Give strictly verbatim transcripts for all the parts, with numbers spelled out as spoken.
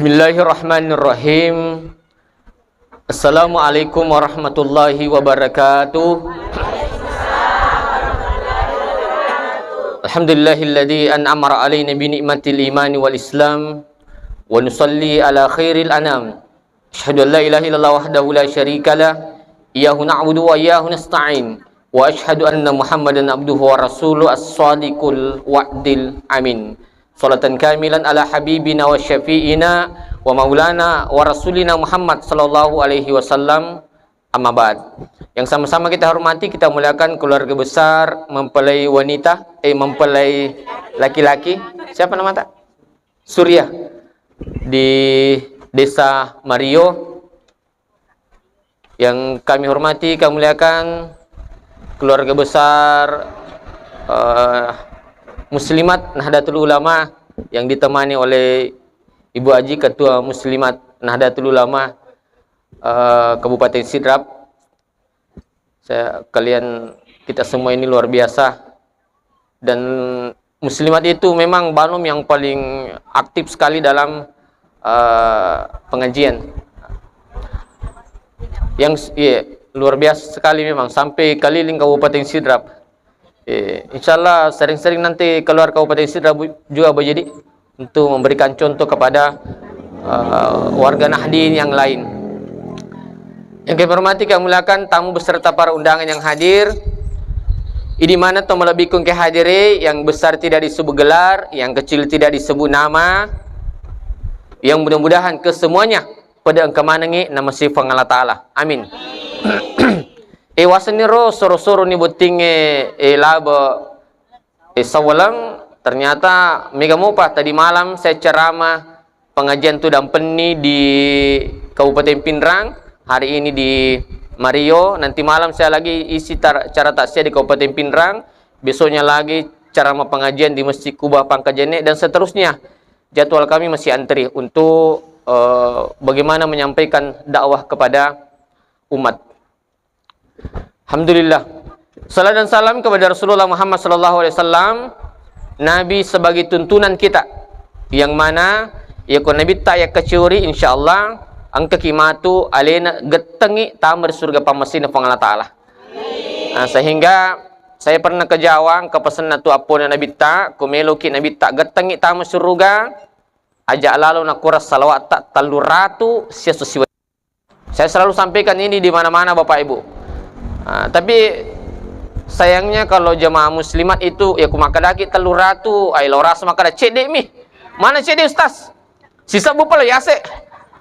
Bismillahirrahmanirrahim. Assalamualaikum warahmatullahi wabarakatuh. Alhamdulillahilladzi an'ama alaina bi ni'matil imani wal islam, wa nusalli ala khairil anam. Asyhadu an la ilaha illallah wahdahu la syarikalah, iyyahu na'budu wa iyyahu nasta'in. Wa asyhadu anna Muhammadan abduhu wa rasuluh as-sadiqul wa'dil amin. Salatan kamilan ala habibina wa syafi'ina wa maulana wa rasulina Muhammad sallallahu alaihi wasallam. Amma ba'd. Yang sama-sama kita hormati, kita muliakan keluarga besar mempelai wanita, eh, mempelai laki-laki. Siapa nama tak? Surya di Desa Mario. Yang kami hormati, kami muliakan keluarga besar, eh, Muslimat Nahdlatul Ulama yang ditemani oleh Ibu Aji, Ketua Muslimat Nahdlatul Ulama, eh, Kabupaten Sidrap. Saya, kalian, kita semua ini luar biasa. Dan Muslimat itu memang Banum yang paling aktif sekali dalam, eh, pengajian. Yang s-, iya, luar biasa sekali memang, sampai keliling Kabupaten Sidrap. Eh, insya Allah sering-sering nanti keluar Kabupaten Sidrap bu-, juga, Bu, jadi untuk memberikan contoh kepada, eh, warga Nahdien yang lain. Yang kami hormati, kami muliakan tamu beserta para undangan yang hadir. Idi mana to malebbiku engka hadire, yang besar tidak disebut gelar, yang kecil tidak disebut nama. Yang mudah-mudahan kesemuanya pada engka manengngi namasei Puang Allah Ta'ala. Amin. Eh, wasenni ro soro-soro ni bottingnge, eh, labe, eh, sawaleng, ternyata mega mopa. Tadi malam saya ceramah pengajian Tudang Penni di Kabupaten Pinrang, hari ini di Mario, nanti malam saya lagi isi tar-, acara takziah di Kabupaten Pinrang, besoknya lagi ceramah pengajian di Masjid Kuba Pangkajene, dan seterusnya. Jadwal kami masih antri untuk, eh, bagaimana menyampaikan dakwah kepada umat. Alhamdulillah. Salam dan salam kepada Rasulullah Muhammad sallallahu alaihi wasallam, Nabi sebagai tuntunan kita. Yang mana, ya, ko Nabitta ya kacuri, insyaallah engka ki matu alena gettengi tama ri surga pammasina Puang Allah Ta'ala. Nah, sehingga saya pernah ke Jawa, engka pesenna tu appona Nabitta, ko meloki Nabitta gettengi tama surga, aja lalo nakurang salawatta tellu ratu siesso siwenni. Saya selalu sampaikan ini di mana-mana, Bapak Ibu. Ah, tapi sayangnya kalau jemaah muslimat itu, ya, ku makkedaki tellu ratu, ai, lo rasa makkeda cedde mi. Mana cedde, Ustaz? Sisebbu pale yase.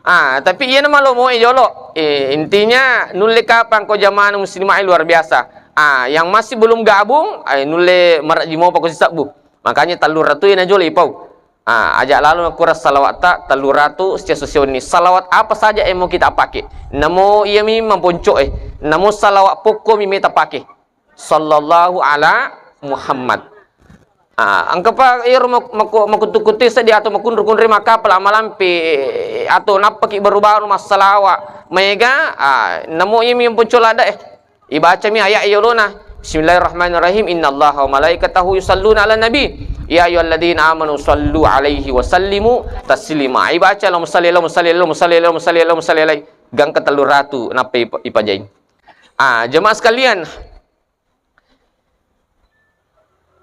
Ah, tapi iya nama lo moe jolo. Eh, intinya nulle kapang ko jamaah muslimah luar biasa. Ah, yang masih belum gabung, ai, nulle maraji mopa ko sisebbu. Makanya tellu ratu ina jolo ipau. Ah, aja lalo nakurang salawatta tellu ratu siesso siwenni. Salawat apa saja yang mau kita pakai. Namo iya mi maponco e. Namo salawat pokko mi meta pakai. Sallallahu ala Muhammad. Ah, engka pa iyaro mak-, makku-, makkutu-kutu seddi atau makunru-kunru makkapala malampe atau nappaki baru-baru massalawa. Maega, ah, namo iyami ponco ladde e. Ibacami ayat yolona. Bismillahirrahmanirrahim. Innallaha wa malaikatahu yusalluna ala nabi. Ya ayyuhalladzina amanu sallu alaihi wa sallimu taslima. Ibaca Allahumma salli, Allahumma salli, Allahumma salli, Allahumma salli, Allahumma salli alaihi. Gangka tellu ratu nappa ipa-, ipajai. Ah, jemaah sekalian,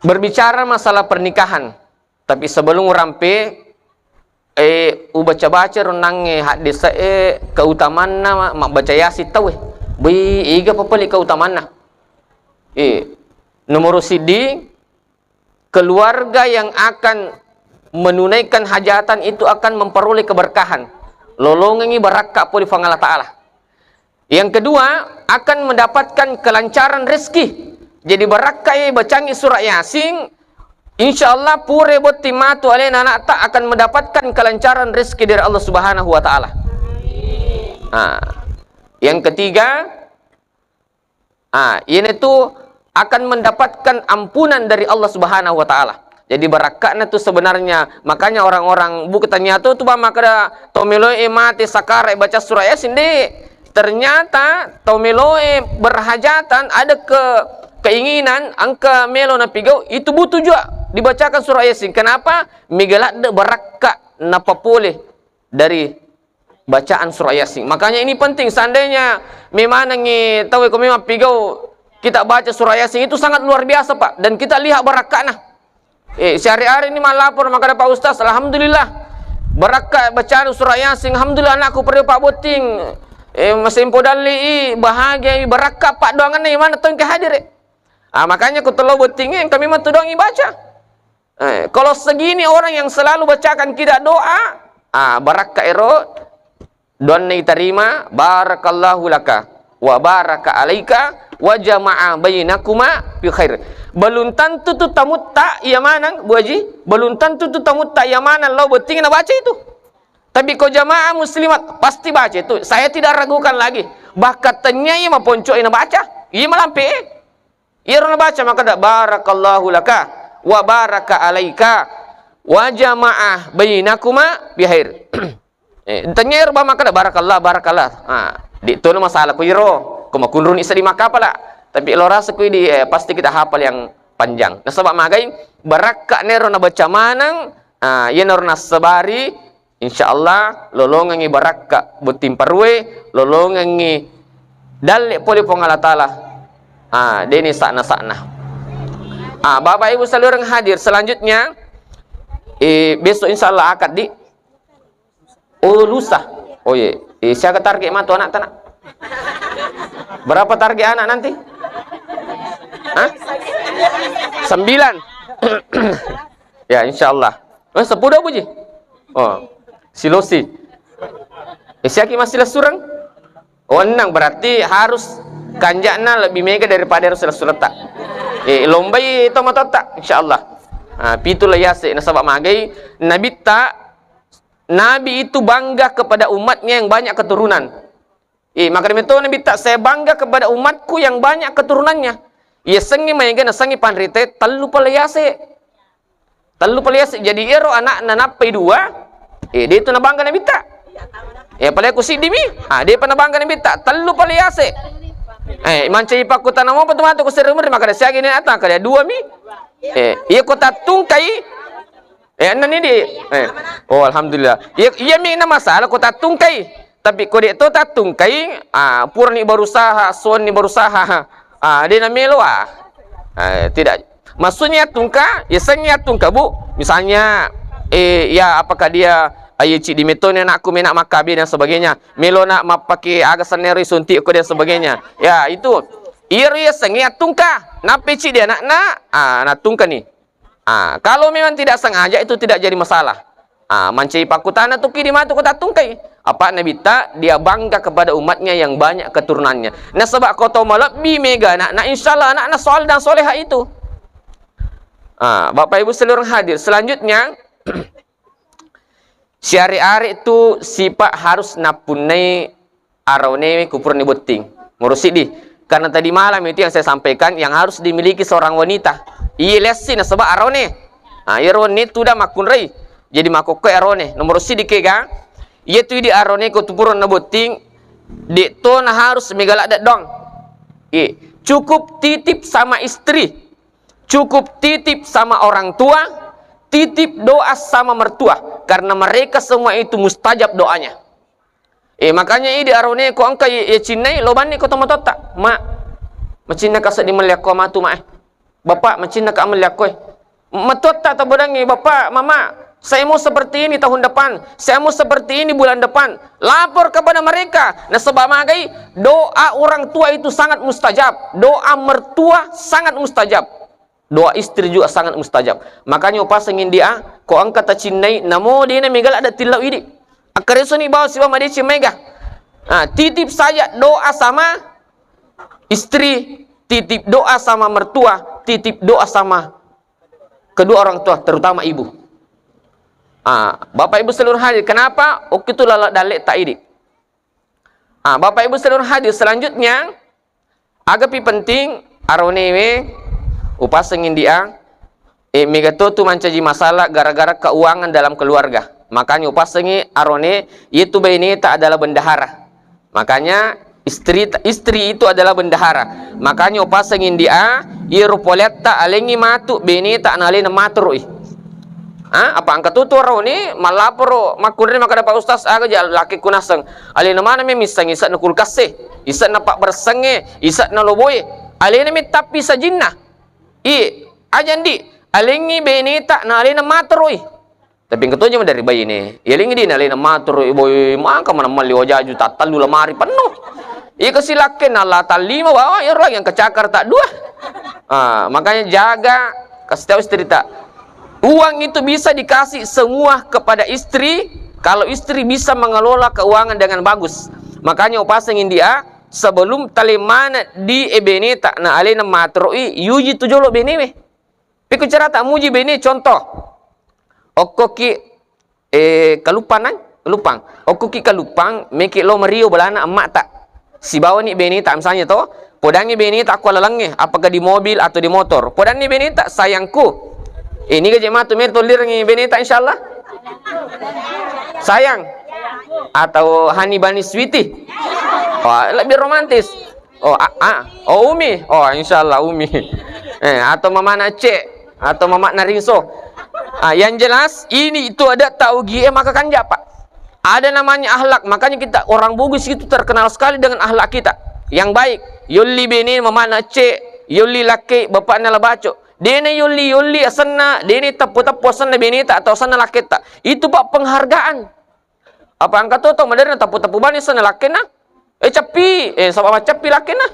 berbicara masalah pernikahan, tapi sebelum urampe, eh, ubaca-baca ronnangnge haddese, eh, keutamanna ma-, mabbaca Yasin tauwe. Bui, iga papali keutamanna? Eh, nomor siddi, keluarga yang akan menunaikan hajatan itu akan memperoleh keberkahan. Lolongengi barakka pole Puang Allah Ta'ala. Yang kedua, akan mendapatkan kelancaran rezeki. Jadi, barakkai bacangi surah Yasin, insya Allah, pure botting matu alena anakta akan mendapatkan kelancaran rezeki dari Allah Subhanahu wa Ta'ala. Nah, yang ketiga, ah, iyanatu akan mendapatkan ampunan dari Allah Subhanahu wa Ta'ala. Jadi, barakka'na tu sebenarnya. Makanya orang-orang buka tanya tu, tu bang makkeda, tau meloe mate sakara baca surah Yasin, de. Ternyata tau meloe berhajatan, ada ke-, keinginan, engka melo napigau, itu butuh juga dibacakan surah Yasin. Kenapa? Mega ladde barakka napapole dari bacaan surah Yasin. Makanya ini penting, seandainya memanengi tau ko memang pigau kita baca surah Yasin itu sangat luar biasa, Pak, dan kita lihat barakkana. Eh, sehari-hari ini malapor maka ada Pak Ustaz, alhamdulillah. Barakka bacaan surah Yasin, alhamdulillah anakku perlu Pak Botting. Eh, masempo dalli i, bahagia i, barakka Pak doanganna i mana tongke hadir. Eh. Ah, makanya ku telo botting e, kami matu doang i baca. Eh, kalau segini orang yang selalu bacakan kita doa, ah, barakka ero doanna itarima, barakallahu laka wa baraka alaika wa jama'a bainakuma fi khair. Belum tentu tu tamutta iya maneng, Bu Haji, belum tentu tu tamutta iya maneng lao botting na baca itu. Tapi ko jamaah muslimat pasti baca itu. Saya tidak ragukan lagi. Bahkan tania iya maponco ina baca, iya malampe. Iyaro nabaca makkeda, "Barakallahu laka wa baraka alaika wa jama'a bainakuma bihair." Eh, tanya ero ba makkeda, "Barakallah, barakallah." Ah, di tono masalah ku iro, ko makunruni seddi makkapala. Tapi lo rasa ku di, eh, pasti kita hafal yang panjang. Nasaba magai barakka nero nabaca maneng, ah, iyanaro nassabari Insya Allah, lolongengngi barakka botting parue, lolongengngi dalle pole Puang Allah Ta'ala. Ah, deni sakna-sakna. Ah, Bapak Ibu saluang hadir, selanjutnya, eh, besok insya Allah akad di, oh, lusa. Oh, iya. Eh, siaga target matu anak tanah? Berapa target anak nanti? Hah? Sembilan. Ya, insya Allah. Eh, sepuluh apa ji? Oh, silosi. Eh, siaki masih lesurang? Oh, enneng, berarti harus kanjakna lebih mega daripada harus lesuretta. Eh, lombai to matotta, insya Allah. Ah, pitu layase, nasaba magai Nabitta, Nabi itu bangga kepada umatnya yang banyak keturunan. Eh, maka demikian Nabitta, "Saya bangga kepada umatku yang banyak keturunannya." Iya sengi maega nasengi panrite tellu paleyase. Tellu paleyase. Jadi ero anak nanappai dua, eh, dia itu nabangga Nabitta. Ya, palea ku siddi mi, ah, dia pa nabangga Nabitta. Tellu paleyase. Eh, mancai pakkutana mo patu matu ku seri umur, maka ada siagi ni atang kada dua mi. Eh, iya ko tattungkai, Eh, enneng ni di. Eh. Oh, alhamdulillah. Iya, iya mi na masalah ko tattungkai. Tapi ko de to tattungkai, ah, purani berusaha, suanni berusaha. Ah, de na melo, ah. Eh, tidak. Maksudnya tungka, ya sengi tungka, Bu. Misalnya, eh, ya apakah dia, ayo cik di metone anakku mena makkabe dan sebagainya. Melo nak mappake aga sennero suntik ko dan sebagainya. Ya, itu. Iro ya sengi tungka. Nape cik dia anak-anak? Ah, na tungka ni. Ah, kalau memang tidak sengaja itu tidak jadi masalah. Ah, mancai pakkutana tu kidi matu ko tattungkai. Apa Nabitta dia bangga kepada umatnya yang banyak keturunannya. Nasaba ko to malebbi mega anak, nah insya Allah anakna soal dan soleha itu. Ah, Bapak Ibu seluruh hadir. Selanjutnya, Siare-are tu sipa harus nappunnai araonewe ku purani botting. Moro siddi, karena tadi malam itu yang saya sampaikan, yang harus dimiliki seorang wanita. Iye lessi nasaba araone. Ah, iyaro wenni tudang makkunrai. Jadi makkokkoe araone. Nomoro siddi kega, iya tu idi araone ko tu purana botting, de to na harus mega ladde doang. Iye, cukup titip sama istri. Cukup titip sama orang tua, titip doa sama mertua, karena mereka semua itu mustajab doanya. Eh, makanya idi araone ko engka ye, ye cinnai, lo banni ko tomatoatta, "Ma, macinna ka seddi melli akko matu, Ma, eh. Bapak, macinna ka melli akko, eh." Matoatta tabodangi, "Bapak, Mama, saya mau seperti ini tahun depan, saya mau seperti ini bulan depan." Lapor kepada mereka. Nasaba magai, doa orang tua itu sangat mustajab. Doa mertua sangat mustajab. Doa istri juga sangat mustajab. Makanya upasengi dia, ko engka tacinnai, namo dena mega ladde tillau idi. Akkaresoni bawa sibawa madeceng maega. Ah, titip saja doa sama istri, titip doa sama mertua, titip doa sama kedua orang tua, terutama ibu. Ah, Bapak Ibu seluruh hadir, kenapa? Okkitu lala dalle ta idi. Ah, Bapak Ibu seluruh hadir, selanjutnya, agapi penting aronewe upasengi dia, eh, mega to tu mancaji masalah gara-gara keuangan dalam keluarga. Makanya upasengi arone, yaitu baineta adalah bendahara. Makanya istri, istri itu adalah bendahara. Makanya upasengi dia, iyaro poleatta alengi matu baineta na alena matoroi. Ah, apa engka tu tu arauni mallaporo makkunrai makkeda, "Pak Ustaz, aga ja lakkekku naseng. Alena maneng mi misseng ise'na kulkas e, ise'na pabberessengnge, ise'na loboe. Alena mi tappi sajinna." I, aja ndi, alengngi beneta na alena matoroi. Tapi engka toja maderri baine. Yalengngi di na alena matoroi, boy, maka maneng malli wajaju tattallu lamari penuh. Ika silakkenna Allah tallima bawa, iyaro lagi engka cakar tak dua. Ah, makanya jaga, kasih tahu istri tak. Uang itu bisa dikasih semua kepada istri kalau istri bisa mengelola keuangan dengan bagus. Makanya upaseng india, sebelum talemana di ebeneta na alena matoroi, yuji tu jolo benewe. Pekko carata muji bene, contoh. Okkoki, eh, kaluppang nang, kaluppang. Okkoki kaluppang, meki lo mario balana emma'ta. Sibawani beneta misalnya to, podangi beneta akko lalengnge, apakah di mobil atau di motor. Podanni beneta, "Sayangku." Eh, niga je matu me tollirengi beneta insyaallah. "Sayang." Atau "Honey bunny sweetie." Wah, lebih romantis. Oh, a, a, oh, Umi. Oh, insyaallah Umi. Eh, atau mamana Cek, atau mamana Rinso. Ah, yang jelas ini itu ada taugie maka kanja, Pak. Ada namanya akhlak, makanya kita orang Bugis itu terkenal sekali dengan akhlak kita yang baik. Yolli bene mamana Cek, yolli lakke bapakna Labaco. Dene yolli-yolli asenna, dene teppo-teppo asenna beneta atau asenna lakketta. Itu, Pak, penghargaan. Apa engka to tau maderri nateppu-teppu bani asenna lakkenna? Eh, cappi, eh, saba macappi lakkenna.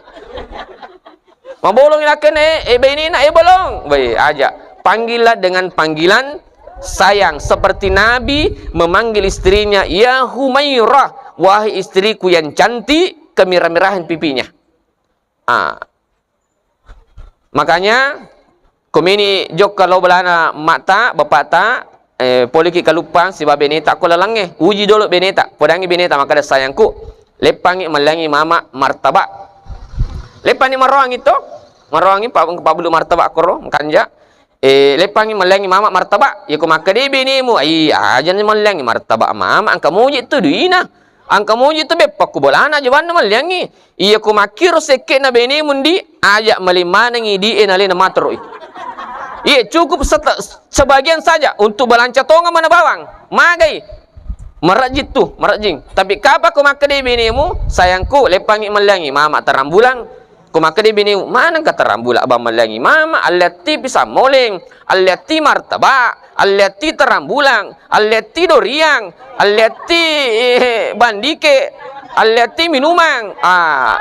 Mabolongi lakkenna, eh, eh, benena, eh, bolong. Baik, aja. Panggillah dengan panggilan sayang, seperti Nabi memanggil istrinya, "Ya Humairah, wahai istriku yang cantik, kemirah-mirahan pipinya." Ah. Makanya, komeni jokka lo balana mata, bapata, eh, poliki kaluppang siba beneta ko lalengnge. Uji dolo beneta, podangi beneta makkeda, "Sayangku, leppangi malliangi mama martabak." Leppanni maroangi to, maroangi pa-, pabulu martabak koro, kanja. Eh, leppangi malliangi mama martabak. Yako makkeda benemu, "Ai, aja ni malliangi martabak mama, engka muji tu duina." Engka muji tu beppa ku bolana jawanna malliangngi. Iya ku makkiro sekke'na benemu ndi, aja maling manengngi di e nalena matoroi. Iya, cukup seta-, sebagian saja untuk balanca tonga mana bawang. Magai. Marajing tu, marajing. Tapi kapa ku makkedai benemu, "Sayangku, leppangi malliangngi mama tarang bulang." Ko makkeda benemu, "Manengka tarang bulang bang malliangngi mama, alletti pisang moleng, alletti martabak, alletti tarang bulang, alletti doriang, alletti, eh, bandike, alletti minumang." Ah,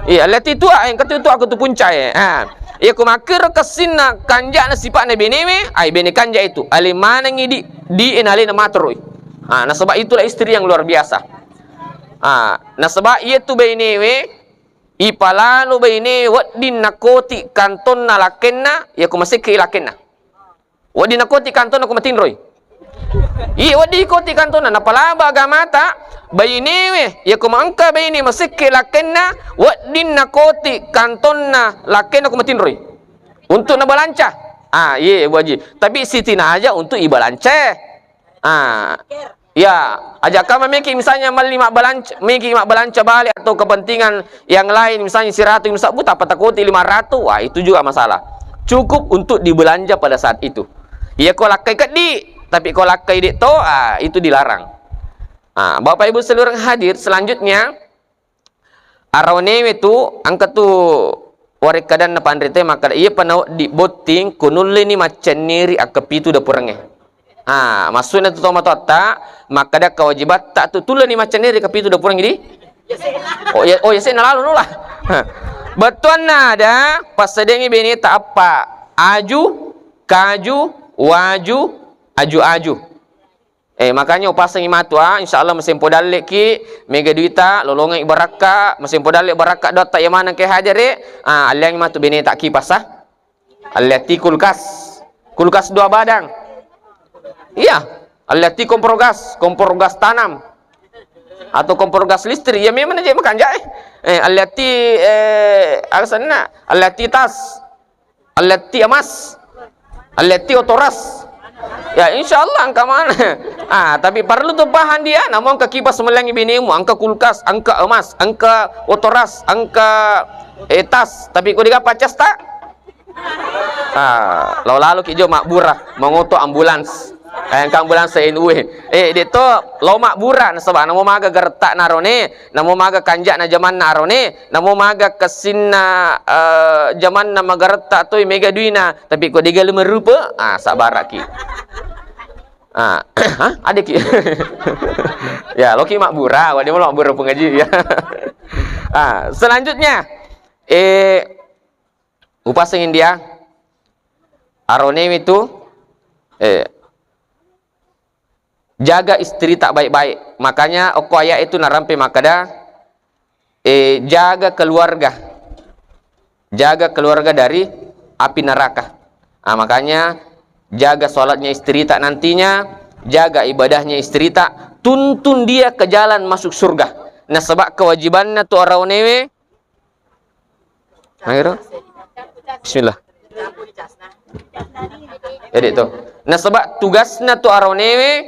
iya, alletti tua, eh, engka tu tua aku tu punca e. Ah, iya, ko makkero kessinna kanja'na sipa'na benewe, ai bene kanja itu, ale manengngi di, di e nalena matoroi. Ah, nasaba itulah istri yang luar biasa. Ah, nasaba iya tu benewe, ipalalo baine wedding nakoti kantonna lakkenna, yako masekke lakkenna. Wedding nakoti kantonna ko matinroi. Iya, wedding ikoti kantonna, napalaba agamata, bainewe, yako maengka baine masekke lakkenna, wedding nakoti kantonna lakkenna ko matinroi. Untuk nabalanca. Ah, iya, Bu Haji. Tapi sitinaja untuk ibalanca. Ah. Ya, aja kama meki misalnya melli mabbalanca, meki mabbalanca bale atau kepentingan yang lain, misalnya siratu, misal, "Bu, tappa takoti lima ratu." Wah, itu juga masalah. Cukup untuk dibelanja pada saat itu. Iya, ko lakkai keddi, tapi ko lakkai dek to, ah, itu dilarang. Ah, Bapak Ibu seluruh hadir, selanjutnya, Arawanewe tu, engka tu warekkadanna panritae makkeda, "Iyapa nawedding botting, ko nulleni maccenniri akkapitu dapurengnge." Ah, maksudna tu tomatoatta, makkeda kewajibatta tu tulleni maccenniri akkapitu dapurengnge di? Oh, ya, oh, yasenna lalo nola. Bettuanna ada, passadengi beneta appa, aju, kaju, waju, aju-aju. Eh, makanya upasengi matu, ah, insya Allah mesempo dalleki, mega duita, lolongeng barakka, mesempo dalle barakka doatta iya maneng ke hajare, ah, alliangi matu beneta kipas, ah. Alliatti kulkas. Kulkas dua badang. Iya, alliatti kompor gas, kompor gas tanam. Atau kompor gas listrik, ya memang aja makanja, eh. Eh, alliatti, eh, alasanna, alliatti tas. Alliatti emas, alliatti oto ras. Ya, insya Allah engka mana. Ah, tapi perlu tu paham dia, namu engka kipas melliangi benemu, engka kulkas, engka emas, engka oto ras, engka, eh, tas. Tapi ko dega pacas ta? Ah, lao lalo ki jo mabbura, mangoto ambulans. Eh, engka ambulans N U e. Eh, de to lo mabbura nasaba namo maga geretta narone, namo maga kanjak na jamanna arone, namo maga kessinna, eh, jamanna magaretta toi mega duina, tapi ko dega lumerupe, ah, sabaraki. Ah, hah? Adeki. Ya, loki mabbura, wadi mabbura pengaji ya. Ah, selanjutnya, eh, Upaseng India, aronewe tu, eh, jaga istrita baik-baik. Makanya okko ayat itu narampe makkeda, eh, jaga keluarga. Jaga keluarga dari api neraka. Ah, makanya jaga sholatnya istrita nantinya, jaga ibadahnya istrita, tuntun dia ke jalan masuk surga. Nasaba kewajibanna tu aronewe, Akhirnya? Bismillah. Jadi tuh. Nasaba tugasna tu aronewe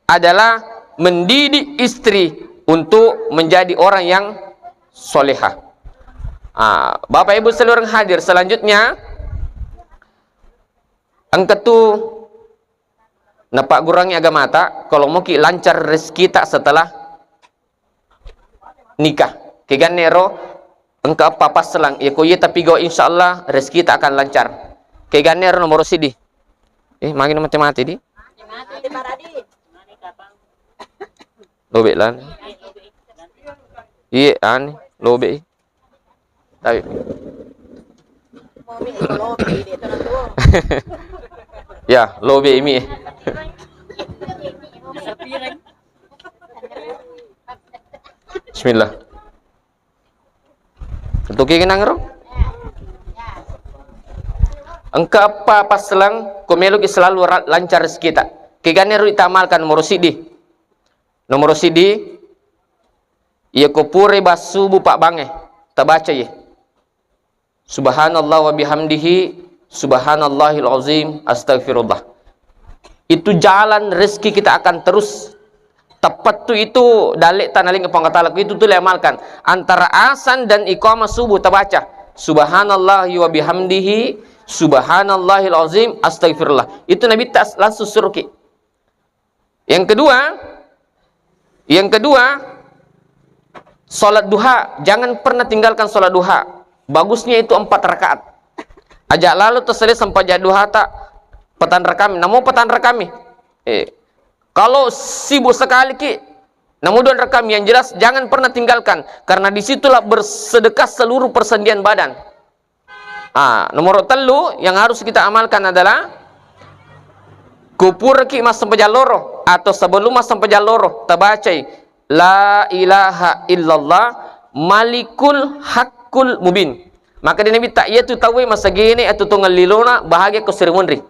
adalah mendidik istri untuk menjadi orang yang soleha. Ah, Bapak Ibu seluruh hadir, selanjutnya engka tu napaggurangi agamata, kalau moki lancar rezekita setelah nikah. Keganne ro engka eppa passelang. Iya ko iya tapi go insyaallah rezekita akan lancar. Keganne ro nomor sidi. Eh, magi mate-mate di? Lobe lan. Iya, ani, lobe. Tapi ya, lobe mi. Bismillah. Tentu ki kenang ro. Engka eppa passelang ko meloki selalu ra-, lancar rezekita. Keganne ro itamalkan nomor sidi. Nomor sidi, iya ko pura bassubu pabbangnge, tabaca iye. Subhanallah wa bihamdihi, subhanallahil azim, astagfirullah. Itu jalan rezeki kita akan terus. Tepat tu itu dalil tanaling Puang Allah Taala. Itu tu le amalkan. Antara asan dan iqamah subuh tabaca. Subhanallah wa bihamdihi, subhanallahil azim, astagfirullah. Itu Nabi tak langsung suruh ki. Yang kedua, yang kedua, sholat duha. Jangan pernah tinggalkan sholat duha. Bagusnya itu empat rakaat. Aja lalu terselesai sampai jam duha tak petang rakami. Namun petang rakami. Eh, kalau sibuk sekali ki, namun dua rakami. Yang jelas jangan pernah tinggalkan. Karena disitulah bersedekah seluruh persendian badan. Ah, nomor tellu yang harus kita amalkan adalah kupuraki massempajang loro atau sebelum massempajang loro tabacai la ilaha illallah malikul haqqul mubin. Maka di Nabi tak iya tu tauwe masagene atau tongeng lilona bahagia ko seri munri.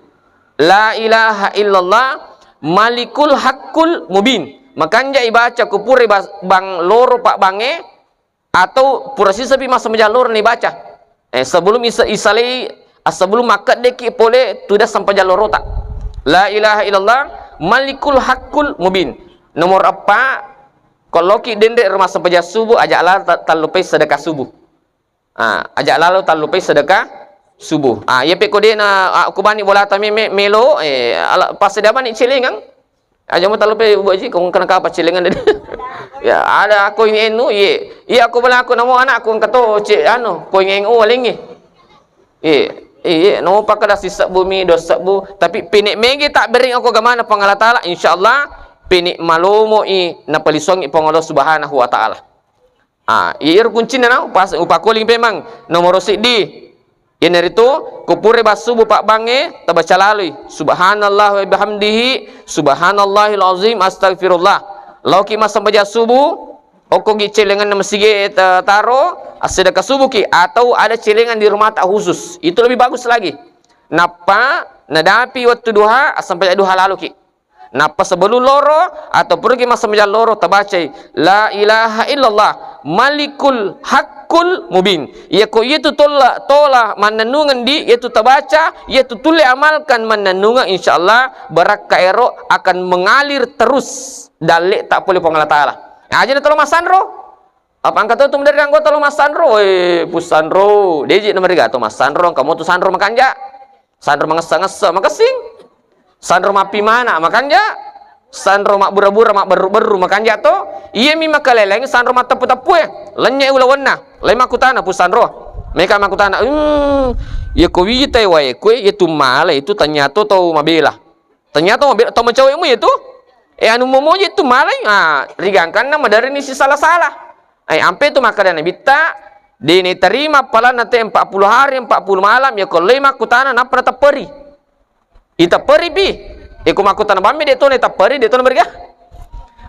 La ilaha illallah malikul haqqul mubin. Makanja ibaca kupure bas-, bang loro pabbangnge atau pura sisapi massempajang loro ni baca. Eh, sebelum isa-, isalai, ah, sebelum makkeddeki pole tudang sempajang lorota. La ilaha illallah malikul haqqul mubin. Nomor eppa, koloki denre rumah sempajang subuh, aja lalo ta-, tallupai sedekah subuh. Ah, aja lalo tallupai sedekah subuh. Ah, iya pe ko dena, ah, kubani bolata me-, me-, melo, eh, ala, pas sedamani celengang. Aja mo tallupai buaji, ko kena kapa celengan. Ya, ada aku ingin nu, iye. Iya, aku bela aku namo anakku engka to, cek, anu, ko ingin u walengi. Iye, iye, no pakada sisebbu mi, dua sebbu, tapi pene mege tak bering aku gamana Puang Allah Taala, insyaallah pene malomo i napalisuangi Puang Allah Subhanahu wa Taala. Ah, iya ro kuncinna na, upas-, upakuling pemang. Nomoro siddi, iyanaritu, kupure bassubu pabbangnge, tabaca lalui, subhanallah wa bihamdihi, subhanallahil azim, astagfirullah. Laoki massempajang subuh, okkogi celenganna masigi ta-, taro, assedekah subuhki, atau ada celengan di rumah tak khusus. Itu lebih bagus lagi. Nappa, nadapi wettu duha, assempajang duha laluki. Nappa sebelum loro atau puraki massempajang loro tabacai la ilaha illallah malikul haqqul mubin. Iya ko iya tu tola, tola mannennungeng di, iya tu tabaca, iya tu tulle amalkan mannennungeng, insyaallah barakka ero akan mengalir terus dalle tak pole Puang Allah Taala. Aja na tolo massanro. Apa engka to tu dari anggota lo massanro, eh, pussanro. Deji na meriga to massanro, engka mo tu sanro makanja. Sanro mangessa-ngessa, makessing. Sanro mappimana, makanja. Sanro mabbura-bura, mabberru-berru, makanja to. Iyami makalelengi sanro matteppu-teppu e. Lennye ulawenna. Lai makkutana Pu Sanro. Meka makkutana, "Hmm, iya ko witai wae kue, iya tu mala itu ternyata tau mabela. Ternyata mabela tau macawemu itu. Eh, anu momoje tu malai." Ah, rigangkanna maderrini sisala-sala. Eh, ampe tu makkada Nabitta, de naterima palanna te empat puluh hari, empat puluh malam, ya ko lai makkutana nappa natepperi. Itepperi pi. Iko makkutana bammi de to natepperi, de to naberga.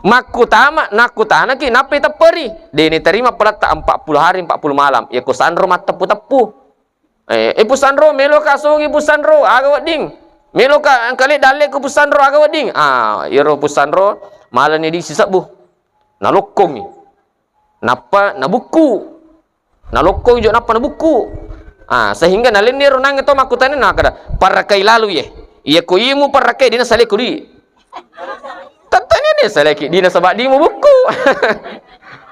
Makkutama, nakkutanaki nappa itepperi. De naterima palatta empat puluh hari, empat puluh malam. Iko sanro matteppu-teppu. Eh, eh, Pu Sanro, melo ka songi Pu Sanro, aga wedding. Melo ka engkale dalle ku Pu Sanro, aga wedding. Ah, iyaro Pu Sanro, malani di sisebbu. Nalokkongi. Nappa nabukku. Nalokkong jo nappa nabukku. Ah, sehingga nalenni ro nangnge to makkutana, nakada, "Parrakai lalu ye. Iya ko imu parrakai dina saleku di." Tattanya dina saleki dina sabak di mubukku.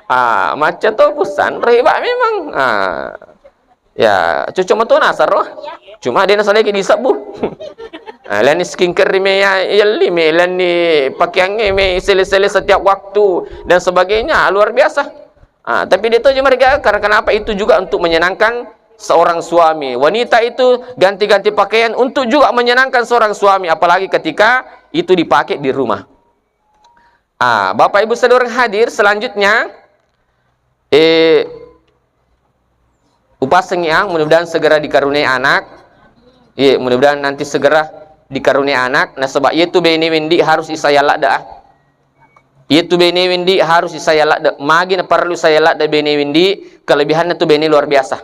Ah, macca to Pu Sanro hebat memang. Ah. Ya, cocok metu nasaro. Cuma dina saleki di sabbu. Ah, lani skincare me ya, yelli me, lani pakeangnge me, sele-sele setiap waktu dan sebagainya, luar biasa. Ah, tapi dia tahu je mereka, karena kenapa itu juga untuk menyenangkan seorang suami. Wanita itu ganti-ganti pakaian untuk juga menyenangkan seorang suami, apalagi ketika itu dipakai di rumah. Ah, Bapak Ibu saudara hadir, selanjutnya, eh, upasengi ya, mudah-mudahan segera dikaruniai anak. Iya, mudah-mudahan nanti segera dikaruniai anak. Nasaba iya tu bene wendi harus isayalla da. Iya tu bene wendi harus isayalla da. Magi na perlu sayalla da bene wendi, kelebihannya tu bene luar biasa.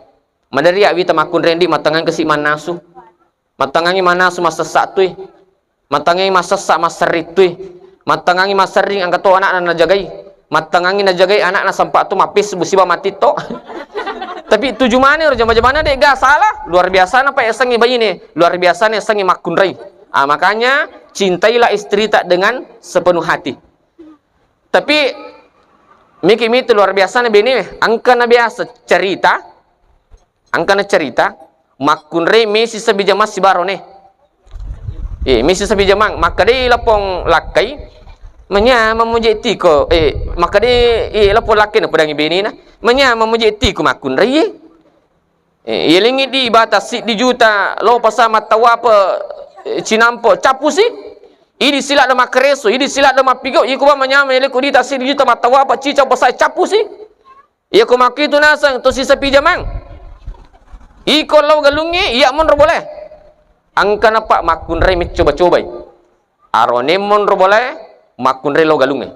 Maderri awita makkunrendi, mattengang kasi mannasu. Mattengangi mannasu massessa tui. Mattengangi massessa masserri tui. Mattengangi masserring angka to anakna najagai. Mattengangi najagai anakna sempat tu mappis busiba mati to. Tapi tuju mane ro jama-jamana de ga salah. Luar biasa na pa esengi baine. Luar biasa na esengi makkunrai. Ah, makanya cintailah istri tak dengan sepenuh hati. Tapi miki mitu luar biasa na bene, angka na biasa cerita, angka na cerita, makkunrai mesi sabbi jamang sibarone. Eh, mesi sabbi jamang, makkadai lapong lakkai, manya mamuje tiko, eh, makkadai, eh, lapong lakkai na pedangi benena, manya mamuje tiko makkunrai, eh. Eh, yelengi di bata siddi juta lo pasa mattawa apa, eh, cinampo cappusi. Idi sila do makkereso, idi sila do mappigau, iko ba manyama yeleku di ta siddi juta mattawa apa cicau pasa cappusi. Iya ko makkitu naseng to sisapi jamang. Iko lo galungnge, iya monro boleh. Angkana pak makkunrai meccoba-cobai. Arone monro boleh, makkunrai lo galungnge.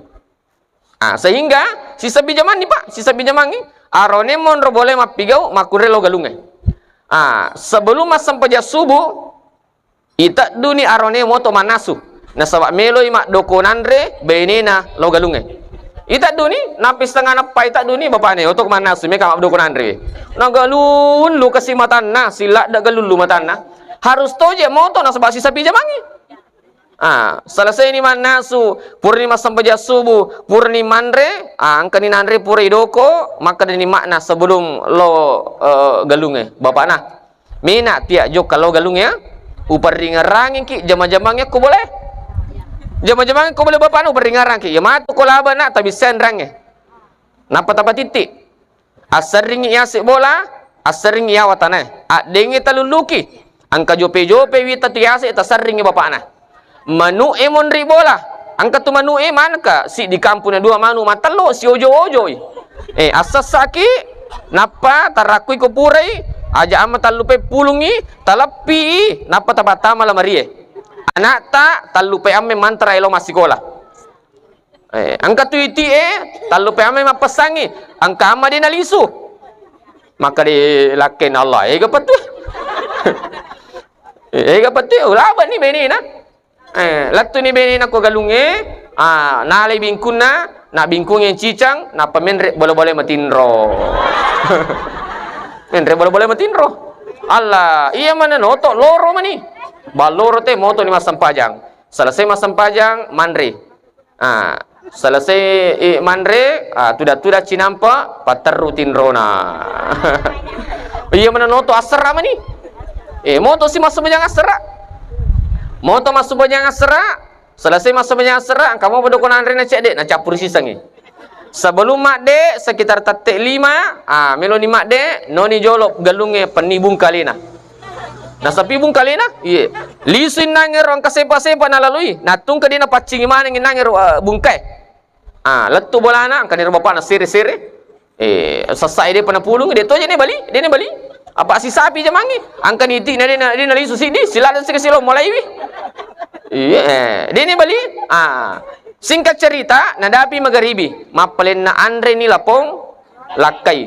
Ah, sehingga sisabbi jamanni, Pak, sisabbi jamangngi, arone monro bole mappigau makkunrai lo galungnge. Ah, sebelum massempajang subuh, itedduni arone moto mannasu. Nasaba meloi maddoko nanre benena lo galungnge. Itedduni, nappi setengah neppa itedduni, bapane otok mannasu, meka maddoko nanre. Nagalullu kasi matanna, siladda galullu matanna. Harus toje moto nasaba sisabbi jamangngi. Ah, selesai ni mannasu, purani massempajang subuh, purani manre, ah, engkani nanre pura idoko, makkadani makna sebelum lo, eh, galungnge, bapakna. Mina tiak jokka lo galungnge, ya. Uperringerangiki jama-jamangnge ko boleh. Jama-jamangnge ko boleh bapakna uperringerangki. Ya matu ko laba nak tabissai enrangnge. Nappa tapatitti. Asserringngi yase bola, asserringngi yawa tanae. Addengngi talulluki. Engka jope-jope wita tu yase taserringngi bapakna. Manu e monri bola. Engka tu manu e manengka siddi kampung na dua manu matello siojo-ojoi. Eh, assessaki, nappa tarakkui ko purai, aja amma tallupai pulungngi, taleppi, nappa tapattama lamarie. Anakta tallupai amme mantra elo massikola. Eh, engka tu iti e, tallupai amma mappessangngi, engka amma de nalisu. Maka de lakken Allah, ega petu. Ega petu, ulaba ni benena. Eh, lettu ni benena ko galungnge, ah, nalai bingkunna, na bingkungnge cicang, nappa menre bola-bola matinro. Menre bola-bola matinro. Allah, iya mana noto loro mani. Balloro te moto ni massempajang. Selesai massempajang, manre. Ah, selesai, eh, manre, ah, tuda-tuda cinampa, patterru tinrona. Iya mana noto asserra mani. Eh, moto si massempajang asserra. Moto massumbanjang asera, selesai massumbanjang asera, engka mopa doko nanre na cedde, na cappuri sisengngi. Sebelum madde, sekitar tette lima, ah, meloni madde, noni jolo gellungnge penni bungkalena. Nasapi bungkalena? Iye. Lisu innangero engka sepa-sepa nalalui, nattungka de napaccingi maneng innangero, eh, bungkae. Ah, lettu bolana, engkani ro bapakna sere-sere. Eh, sessa e depa napulung, de toje ne bali, de ne bali. Apa sisapi jamangi? Engkani iti na de na, de nalisu siddi, silada sika silo mulaiwi. Iya, eh, de ne bali. Ah, singkat cerita, nadapi magaribi, mappalenna anre ni lapong lakkai.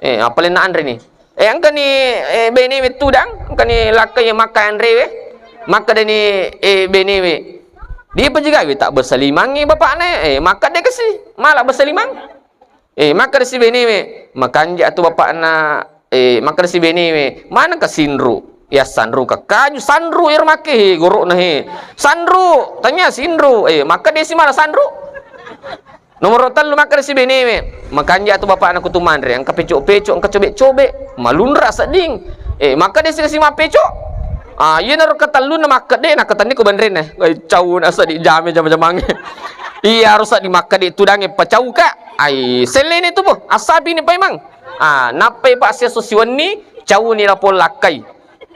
Eh, mappalenna anre ni. Eh, engkani, eh, benewe tudang, engkani lakkai makka anrewe. Makkedani, eh, benewe, "Dipa jigawi tak bersalimangi bapakna, eh, makkedde kasi, mala bersalimang." Eh, makkeda si benewe, "Makanja tu bapakna, eh, makkeda si benewe, manengka sinru? Ya sanru ka kaju, sanru iro makke, he, gorokna, he. Sanru, tanya sinru." Eh, makkedde si mala sanru. Nomoro tellu makkeda si benewe, "Makanja tu bapakna kutu manre, engka peco-peco, engka cobe-cobe, malunra sedding." Eh, makkeda si kasi mappeco. Ah, iyanaro katellunna makkedde, nakatenni ko benrena. Wai, cauna seddi jame jama-jamange. Iya, harus seddi makkedde tudange pacauka. Ai, selleni tu, Bu. Assapi ni paimang. Ah, nappai pa siesso siwenni, cauni lapong lakkai.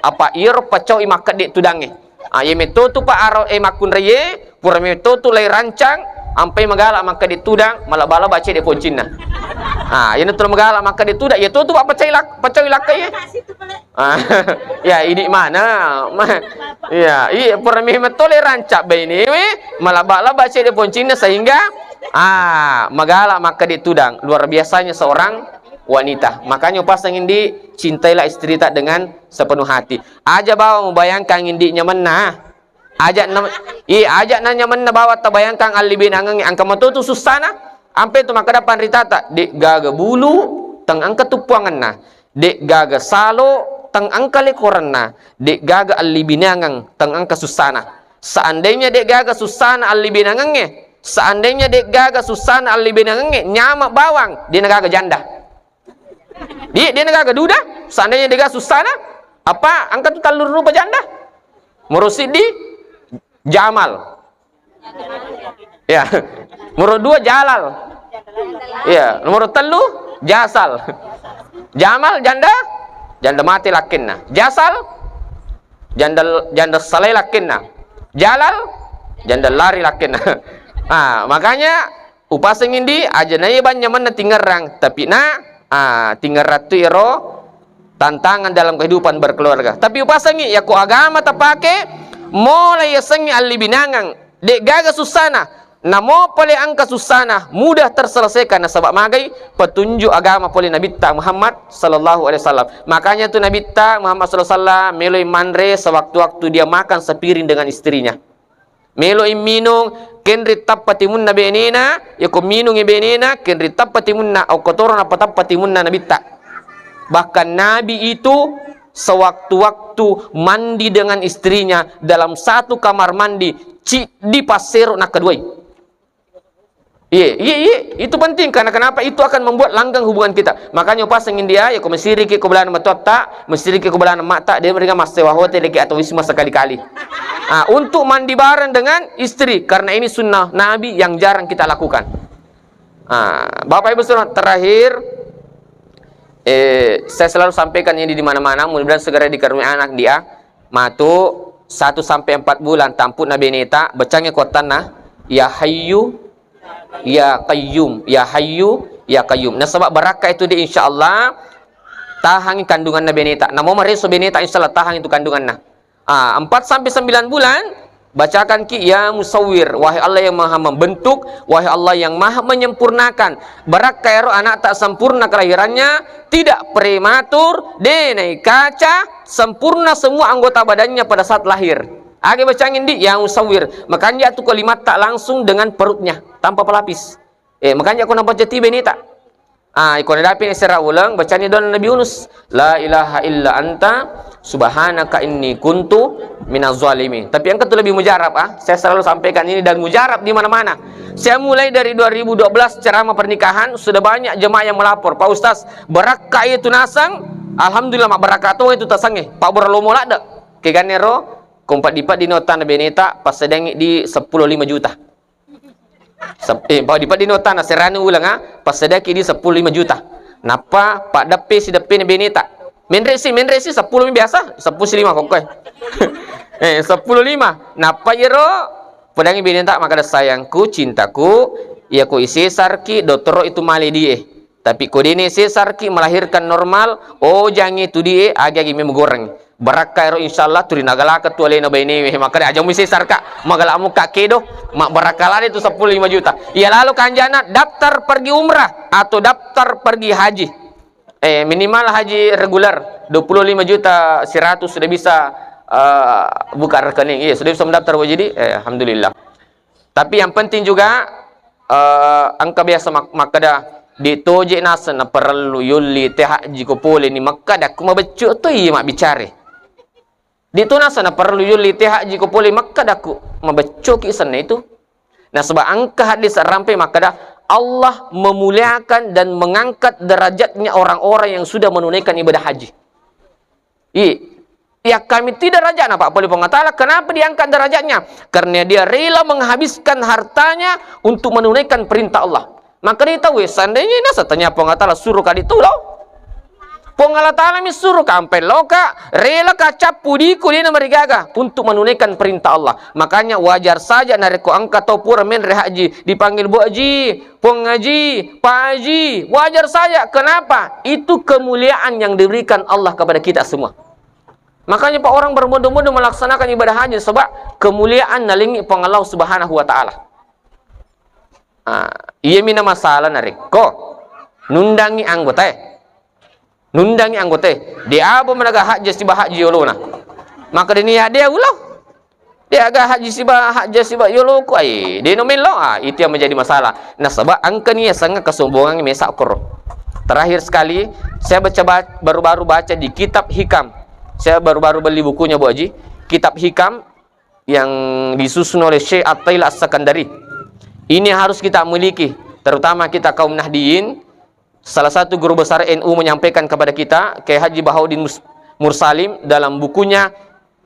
Apa iyaro pacau i makkedde tudange. Ah, iye metto tu pa aro e makkunraie, pura metto tu lai rancang, ampai magala makkedde tudang, malaba-laba cedde poncinna. Ah, iyanatu magala makkedde tudang, iya to tu pa pacai lak-, pacau lakkai. Ah, ya, idi mana? Ma-, iya, iya, pura metto lai rancang benewe, malaba-laba cedde poncinna sehingga, ah, magala makkedde tudang. Luar biasanya seorang wanita. Makanya upasang indi, cintailah istrita dengan sepenuh hati. Aja bawa mubayangkan indi nyamenna. Aja na, i, aja na nyamenna bawa tabayangkan allibinangengnge, engka matotu sussana. Ampe tu makkeda panritata, de gaga bulu teng engka tuppuangenna, de gaga salo teng engka lekorenna, de gaga allibinangeng teng engka sussana. Seandainya de gaga sussana allibinangengnge, seandainya de gaga sussana allibinangengnge, nyama bawang, de na gaga janda. Di, de na gaga duda, seandainya de gaga sussana, apa engka tu tellu rupa janda? Moro siddi, Jamal. Ya. Moro dua, Jalal. Ya, nomor tellu, Jasal. Jamal, janda, janda mati lakkenna. Jasal, janda, janda salai lakkenna. Jalal, janda lari lakkenna. Ah, makanya upaseng indi, aja naiya bang nyamenna tingerrang, tapi na, ah, tingerrang tu ero tantangan dalam kehidupan berkeluarga. Tapi upasengi, yako agama tapake, mulai yasengi allibinangang, de gaga sussana, namo pole engka sussana, mudah terselesaikan nasaba magai petunjuk agama pole Nabitta Muhammad sallallahu alaihi wasallam. Makanya tu Nabitta Muhammad sallallahu alaihi wasallam meloi manre sewaktu-waktu dia makan sepiring dengan istrinya. Meloi minung, kenri tappa timunna benena, yako minungi benena, kenri tappa timunna, okkotoro nappa tappa timunna Nabitta. Bahkan Nabi itu sewaktu-waktu mandi dengan istrinya dalam satu kamar mandi, ciddi passero nakkeduai. Iya, iya, iya, itu penting karena kenapa? Itu akan membuat langgeng hubungan kita. Makanya upaseng india, ya ko masiriki ko belana matotta, masiriki ko belana matta, de meringa massewa hotel ki atau wisma sekali-kali. Ah, untuk mandi bareng dengan istri karena ini sunnah Nabi yang jarang kita lakukan. Ah, Bapak Ibu Saudara, terakhir, eh, saya selalu sampaikan ini di mana-mana, mudah-mudahan segera dikaruniai anak dia. Matu satu sampai empat bulan tampu'na beneta, bacangngi kottanna, "Ya Hayyu, Ya Qayyum, Ya Hayyu, Ya Qayyum." Nasaba barakka itu di, insyaallah tahangi kandunganna beneta. Namo mareso beneta, insyaallah tahangi itu kandunganna. Ah, empat sampai sembilan bulan, bacakan ki, "Ya Musawwir, wahai Allah yang Maha Membentuk, wahai Allah yang Maha Menyempurnakan." Barakka ero anak tak sempurna kelahirannya, tidak prematur, denai kaca, sempurna semua anggota badannya pada saat lahir. Age bacang indi, "Ya Musawwir." Makanja tu kalimat tak langsung dengan perutnya, tanpa pelapis. Eh, makanja ko nabaca tibe nita. Ah, iko nadapi ni sera uleng, bacani doa Nabi Yunus. "La ilaha illa anta, subhanaka inni kuntu minaz zalimin." Tapi yang itu lebih mujarab, ah. Saya selalu sampaikan ini dan mujarab di mana-mana. Saya mulai dari dua ribu dua belas ceramah pernikahan, sudah banyak jemaah yang melapor, "Pak Ustaz, barakka itu nasang, alhamdulillah, mak barakka tu itu tasange, Pak Bora Lomo ladde." Keganero, Pong paddi-paddi ni otanna beneta, passedangi di seppulo lima juta. Sep-, eh, paddi-paddi ni otanna serrani uleng, ah, passedaki di seppulo lima juta. Nappa paddeppe si deppena beneta. Menre si, menre si seppulo mi biasa, seppulo si lima kokkoe. Eh, seppulo lima. Nappa iyaro pedangi beneta makkeda, "Sayangku, cintaku, iya ko isesarki, dottoro itu male die. Tapi ko dene sesarki melahirkan normal, oh, jange tu die, agi-agi memo goreng. Barakka ero, insyaallah, turi nagalaka tu alena bainewe." Makkeda, "Aja mu sesarka, magala mukka kedo, mabbarakka lale tu seppulo lima juta." Iya lalo kanjana daftar pergi umrah atau daftar pergi haji. Eh, minimal haji reguler, dua puluh lima juta seratus sudah bisa, eh, buka rekening. Iya, sudah bisa mendaftar, Bu. Jadi, eh, alhamdulillah. Tapi yang penting juga, eh, engka biasa mak-, makkeda, "Di toje naseng naparellu yolli te haji ko pole ni Mekka, dakku mabeccu to iya mabbicara." Di tu naseng naparellu yolli te haji ko pole Mekka, dakku mabeccu ki senna itu. Nasaba engka hadis rampe makkeda, Allah memuliakan dan mengangkat derajatnya orang-orang yang sudah menunaikan ibadah haji. I, iya kami tidak derajatnya, Pak, pole Puang Allah Ta'ala. Kenapa diangkat derajatnya? Karena dia rela menghabiskan hartanya untuk menunaikan perintah Allah. Maka dia tahu, eh, seandainya nasa tanya Puang Allah Ta'ala suruh kadi tu lo. Puang Allah Ta'ala mi suruh ka ampe loka, rela ka cappu diku dena marigaga untuk menunaikan perintah Allah. Makanya wajar saja narekko engka tau pura menre haji, dipanggil Bu Haji, Puang Haji, Pak Haji, wajar saja. Kenapa? Itu kemuliaan yang diberikan Allah kepada kita semua. Makanya, Pak, orang berbondo-bondo melaksanakan ibadah haji sebab kemuliaan nalengi Puang Allah Subhanahu wa Ta'ala. Ah, iya mina masalah narekko nundangi anggotae. Nundangi anggotae. Di apa managa haji siba haji yolona. Maka dini ya dia ulo. De'ga haji siba, haji siba yoloku, ai, de no melo, ah, itu yang menjadi masalah. Nasaba engka ni yasengnge kesombongan mesa koro. Terakhir sekali, saya baca, ba-, baru-baru baca di kitab Hikam. Saya baru-baru beli bukunya, Bu Haji. Kitab Hikam yang disusun oleh Syekh At-Tail As-Sakandari. Ini harus kita miliki, terutama kita kaum Nahdiyin. Salah satu guru besar N U menyampaikan kepada kita, Kiai Haji Bahauddin Mus-, Mursalim, dalam bukunya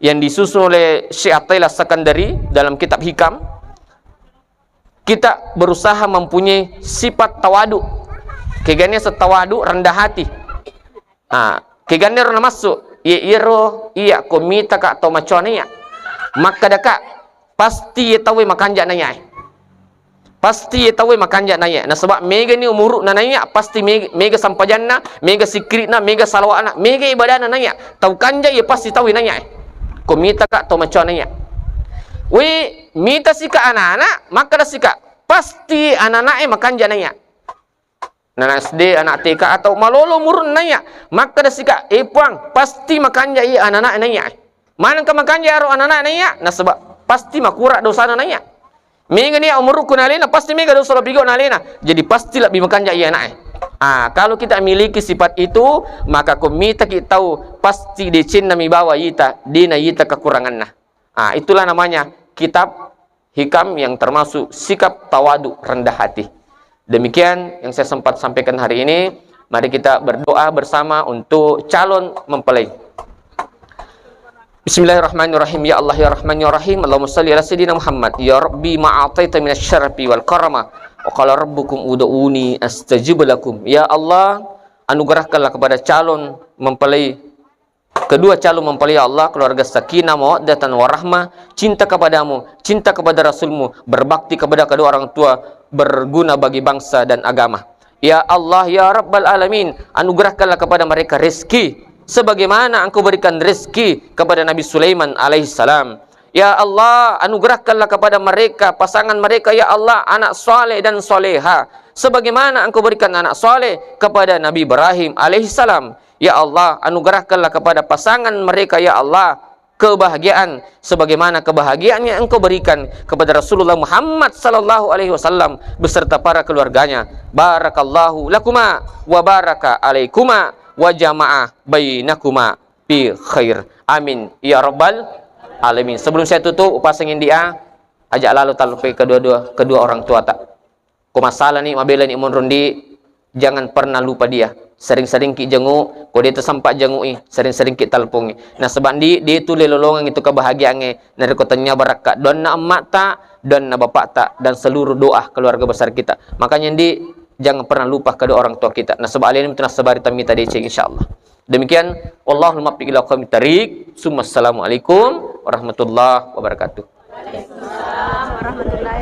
yang disusun oleh Syekh Athaillah Sakandari dalam kitab Hikam, kita berusaha mempunyai sifat tawadu. Kegane setawadu, rendah hati. Ah, kegane ro namassu, iya, iyaro, iya, ko mitaka tau macoa naiya. Makkadaka, pasti iya tauwe makanja naiya. Pasti iya tauwe makanja naiya. Nasaba megani umuru'na naiya, pasti me-, mega sampajanna, mega sikkiri'na, mega salawa'na, mega ibadana naiya. Tau kanja iya pasti tauwe naiya. Ko mitaka tau macoa naiya. Wi, mita sika anana, makkada sika, pasti anana'e makanja naiya. Nana S D, anak T K, atau malolo umurun naiya. Makkada sika, "Eh, Puang, pasti makanja iya anak-anak naiya." Manengka makanja aro anak-anak naiya? Nasaba pasti makura dosana naiya. Mega nia umurukku nalena, pasti mega dosa lebih gau nalena. Jadi pasti lebih makanja iya anak, eh. Ah, kalau kita miliki sifat itu, maka ko mitaki tau pasti decenna mi bawa ita, dena ita kekuranganna. Ah, itulah namanya kitab Hikam yang termasuk sikap tawadu, rendah hati. Demikian yang saya sempat sampaikan hari ini. Mari kita berdoa bersama untuk calon mempelai. Bismillahirrahmanirrahim. Ya Allah, ya Rahman, ya Rahim. Allahumma salli ala Sayyidina Muhammad. Ya Rabbi, ma ataita minas syarafi wal karama. Wa qala rabbukum ud'uni astajib lakum. Ya Allah, anugerahkanlah kepada calon mempelai kedua calon mempelai, ya Allah, keluarga sakinah, mawaddatan, warahmah, cinta kepadamu, cinta kepada Rasulmu, berbakti kepada kedua orang tua, berguna bagi bangsa dan agama. Ya Allah, ya Rabbal Alamin, anugerahkanlah kepada mereka rezeki sebagaimana Engkau berikan rezeki kepada Nabi Sulaiman alaihissalam. Ya Allah, anugerahkanlah kepada mereka, pasangan mereka, ya Allah, anak saleh dan saleha, sebagaimana Engkau berikan anak saleh kepada Nabi Ibrahim alaihissalam. Ya Allah, anugerahkanlah kepada pasangan mereka, ya Allah, kebahagiaan sebagaimana kebahagiaan yang Engkau berikan kepada Rasulullah Muhammad sallallahu alaihi wasallam beserta para keluarganya. Barakallahu lakuma wa baraka alaikuma wa jama'a bainakuma fi khair. Amin ya rabbal alamin. Sebelum saya tutup, upasengin dia, aja lalu talupe kedua-dua, kedua orang tua tak. Ko masalani, mabelani monrondi, jangan pernah lupa dia. Sering-seringki jenguk, ko de' tasempat jengui, sering-seringki telpongi. Nasaba' ndi, de' tu le lolongengngi tu kebahagiaangnge, narekko tennia barakka' doanna emma'ta, doanna bapakta, dan seluruh doa keluarga besar kita. Makanya ndi, jangan pernah lupa kedua orang tua kita. Nasaba' alena tu nassabari temmita deceng, insyaallah. Demikian, wallahul muwaffiq ila aqwamit thariq. Summa assalamualaikum warahmatullahi wabarakatuh. Waalaikumsalam warahmatullahi